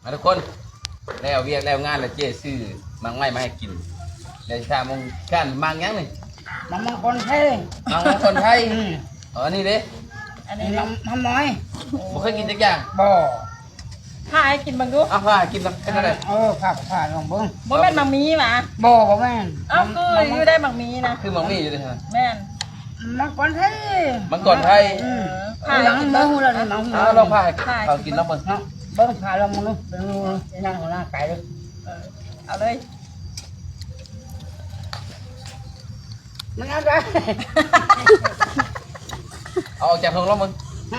ມາທຸກຄົນ ແລ້ວວຽກແລ້ວງານແລ້ວ ເຈ້ຊື້ໝາກໄມ້ມາໃຫ້ກິນ ແລ້ວຊິຖາມວ່າ ການໝາກຫຍັງນີ້? ໝາກມັງກອນໄທ. ໝາກມັງກອນໄທ? ອືມ. ເອົາອັນນີ້ເດ້? ອັນນີ້ໝາກ ໝາກໝອຍ. ບໍ່ເຄີຍກິນຈັກຢ່າງ? ບໍ່. ຜ່າໃຫ້ກິນເບິ່ງດູ. ເອົາຜ່າໃຫ້ກິນເນາະ ເປັນຈັ່ງໃດ? ເອີ ຜ່າ ຜ່າລອງເບິ່ງ. ບໍ່ແມ່ນໝາກໝີຫວາ? ບໍ່ ບໍ່ແມ່ນ. ເອົ້າ ຄືຢູ່ໄດ້ໝາກໝີນະ. ຄືໝາກໝີຢູ່ເດ້. ແມ່ນ. ມັງກອນໄທ. ມັງກອນໄທ. ອືມ. ເອີ ຜ່າໃຫ້ກິນເບິ່ງ. ເອົາລອງຜ່າໃຫ້ເຂົາກິນລອງເບິ່ງເນາະ. ເບິ່ງ ຜ່າລອງເບິ່ງດູ ເປັນຫຍັງຫົວໜ້າໄກ່ເດີ. ເອີ ເອົາເລີຍ. ມັນເອົາໄດ້ ເອົາອອກຈາກຖົງລອງເບິ່ງ.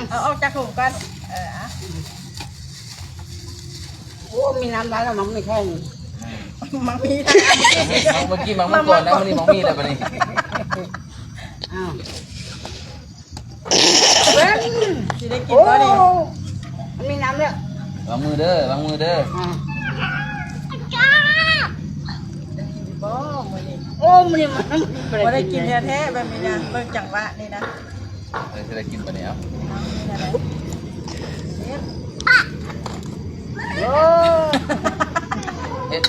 ເອົາອອກຈາກຖົງກ່ອນ. ເອີ ອະ ໂອ້ ມີນ້ຳລາຍແລ້ວ ມັນມີແຄ່ນີ້ ມັນມີ ເມື່ອກີ້ມັນ ມັນກ່ອນນະ ມື້ນີ້ມັນມີແລ້ວບັດນີ້. ອ້າວ ເບິ່ງ ຊິໄດ້ກິນບໍ່ນີ້? ໂອ້ ມີນ້ຳແລ້ວ. ລອງມືເດີ ລອງມືເດີ. ອືມ. ໄດ້ກິນບໍ່ມື້ນີ້? ໂອ້ ມື້ນີ້ມັນ ບໍ່ໄດ້ກິນແທ້ໆ ແບບນີ້ນະ. ເບິ່ງຈັງຫວະນີ້ນະ. ເອີ ຊິໄດ້ກິນປານນີ້ເອົາ. ໂອ້ ເຮັດ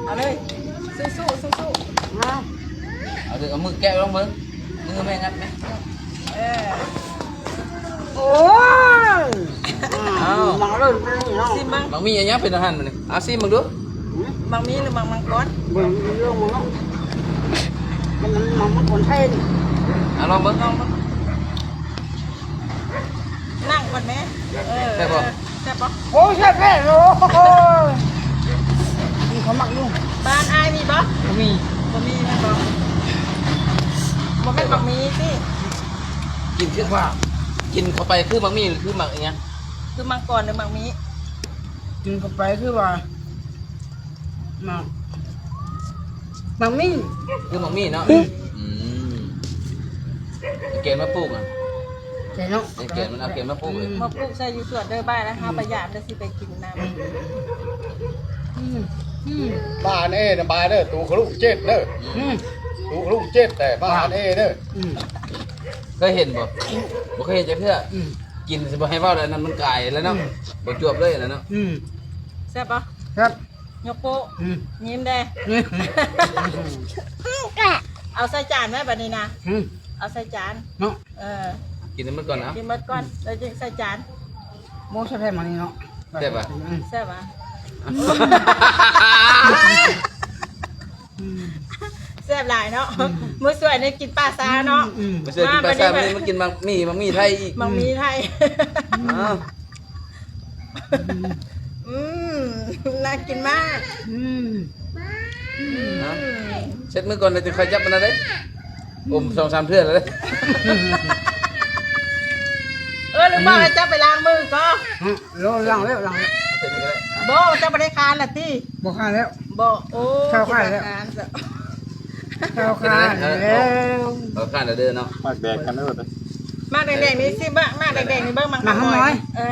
ເອົາເລີຍ ສູ້ໆ ສູ້ໆ. ເອົາ ເອົາເດີ ເອົາມືແກະລອງເບິ່ງ ມືແມ່ງັດແມ່. ເອີ ໂອ້ຍ ເອົາ ມາເລີຍເນາະ. ຊິມເບິ່ງ ໝາກໝີ່ອັນຫຍັງເປັນອາຫານມື້ນີ້? ເອົາ ຊິມເບິ່ງດູ. ໝາກໝີ່ ຫຼື ໝາກມັງກອນ? ເບິ່ງ ລອງເບິ່ງເນາະ ມັນ ມັນ ມັນ ມັງກອນໄທນີ້. ເອົາ ລອງເບິ່ງ ລອງເບິ່ງ. ນັ່ງກ່ອນແມ. ເອີ ແຊບບໍ່? ແຊບບໍ່? ໂອ້ຍ ແຊບແທ້ ໂອ້ຍ ນີ້ເຂົາມັກຢູ່. ບ້ານອ້າຍມີບໍ່? ບໍ່ມີ. ບໍ່ມີແມ່ນບໍ່? ບໍ່ແມ່ນໝາກໝີ່ຕິ? ກິນຄືວ່າ ກິນເຂົ້າໄປຄືໝາກໝີ່ ຫຼື ຄືໝາກອີ່ຫຍັງ? ຄືມັງກອນ ຫຼື ໝາກໝີ່? ກິນເຂົ້າໄປຄືວ່າ ໝາກ ໝາກໝີ່ ຄືໝາກໝີ່ເນາະ. ອືມ ອືມ. ເອົາແກນມາປູກນະ. ແກນເນາະ ເອົາແກນມັນ ເອົາແກນມາປູກເລີຍ. ອືມ ມາປູກໃສ່ຢູ່ສວນເດີ ບາຍແລ້ວເຮົາໄປຢາມ ແລ້ວຊິໄປກິນນຳ. ອືມ ອືມ ອືມ. ບ້ານເອນະ ບາຍເດີ ຕູຄະລຸເຈັດເດີ. ອືມ ຕູຄະລຸເຈັດ ແຕ່ບ້ານເອເດີ. ອືມ. ເຄີຍເຫັນບໍ່? ບໍ່ເຄີຍເຫັນຈັກເທື່ອ. ອືມ. ກິນຊິບໍ່ໃຫ້ເວົ້າແລ້ວ ອັນນັ້ນມັນກາຍແລ້ວເນາະ. ອືມ. ບໍ່ຈວບເລີຍແລ້ວເນາະ. ອືມ. ແຊບບໍ່? ແຊບ. ຍົກໂປ້. ອືມ. ຍິ້ມແດ່. ອືມ. ເອົາໃສ່ຈານໄວ້ບັດນີ້ນະ. ອືມ. ເອົາໃສ່ຈານເນາະ. ເອີ ກິນໃຫ້ໝົດກ່ອນເນາະ. ກິນໝົດກ່ອນ ແລ້ວຈຶ່ງໃສ່ຈານ. ໂອ້ ແຊບແທ້ໝາກນີ້ເນາະ. ແຊບຫວາ? ອືມ. ແຊບຫວາ? ອືມ. ແຊບຫຼາຍເນາະ. ອືມ. ມື້ສວຍນີ້ກິນປາຊາເນາະ. ອືມ. ມື້ສວຍກິນປາຊາ ມື້ນີ້ມາກິນໝາກໝີ່ ໝາກໝີ່ໄທອີກ. ໝາກໝີ່ໄທ. ອືມ. ອ້າວ. ອືມ. ອືມ ໜ້າກິນມາກ. ອືມ. ອືມ. ເຊັດມືກ່ອນ ແລ້ວຈຶ່ງຄ່ອຍຈັບມັນນະເດ້. ອົມສອງສາມເທື່ອແລ້ວເດ້. ເອີ ລືມບອກໃຫ້ເຈົ້າໄປລ້າງມືກ່ອນ. ຮະ? ລ້າງແລ້ວ ລ້າງແລ້ວ. ເອົາເຊັດນີ້ກໍໄດ້. ບໍ່ ເຈົ້າບໍ່ໄດ້ຄ້ານລະຕິ? ບໍ່ຄ້ານແລ້ວ. ບໍ່ ໂອ້ ເຈົ້າຄ້ານແລ້ວ. ເຈົ້າຄ້ານແລ້ວ. ເອີ ເຈົ້າຄ້ານແລ້ວເດີເນາະ. ໝາກແດງກັນເດີ. ໝາກແດງໆນີ້ຊິ ໝາກ ໝາກແດງໆນີ້ເບິ່ງ ໝາກ ໝາກຫອຍ. ເອີ.